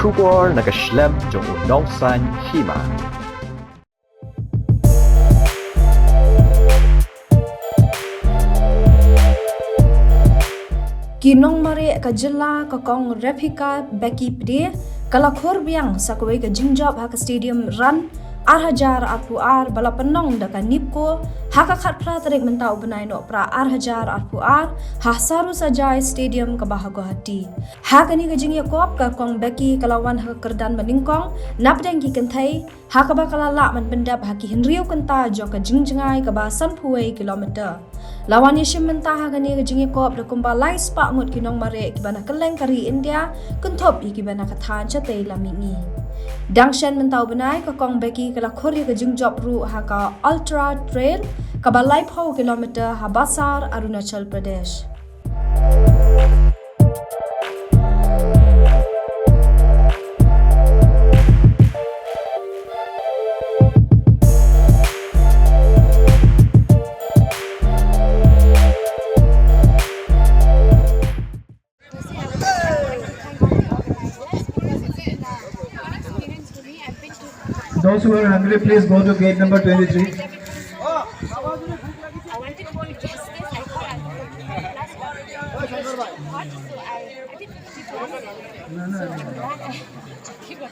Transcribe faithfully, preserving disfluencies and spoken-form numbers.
Khubor na ka shlem jong u nongsan hima. Ki nongmareh ka jylla ka Kong Rephika Becky Pde ka la khur biang sa kawei ka jingjop ha ka Stadium Run ar hajar arphew ar ba la pynlong da ka NEEPCO ha ka khatphra tarik mynta u bnai Nohprah ar hajar arphew ar ha Sarusajai Stadium kaba ha Guwahati. Ha kane ka jingïakop ka Kong Becky ka la wan ha ka kyrdan ba nyngkong napdeng ki kynthei ha kaba ka la lah ban pyndep ha ki hynriew kynta jong ka jingjngai kaba sanphew wei kilometer. La wan ïashim bynta ha kane ka jingïakop da kumba lai spah ngut ki nongmareh kiba na kylleng ka ri India, kynthup ïa kiba na ka thaiñ shatei lam mihngi. Dang shen mynta u bnai ka Kong Becky ka la khur ïa ka jingjop ruh ha ka Ultra Trail kaba laiphew kilometer ha Basar, Arunachal Pradesh. Those who are hungry, please go to gate number twenty-three. I wanted to guess this. I thought I was the last one. Hot, so I, I didn't. No, no, no.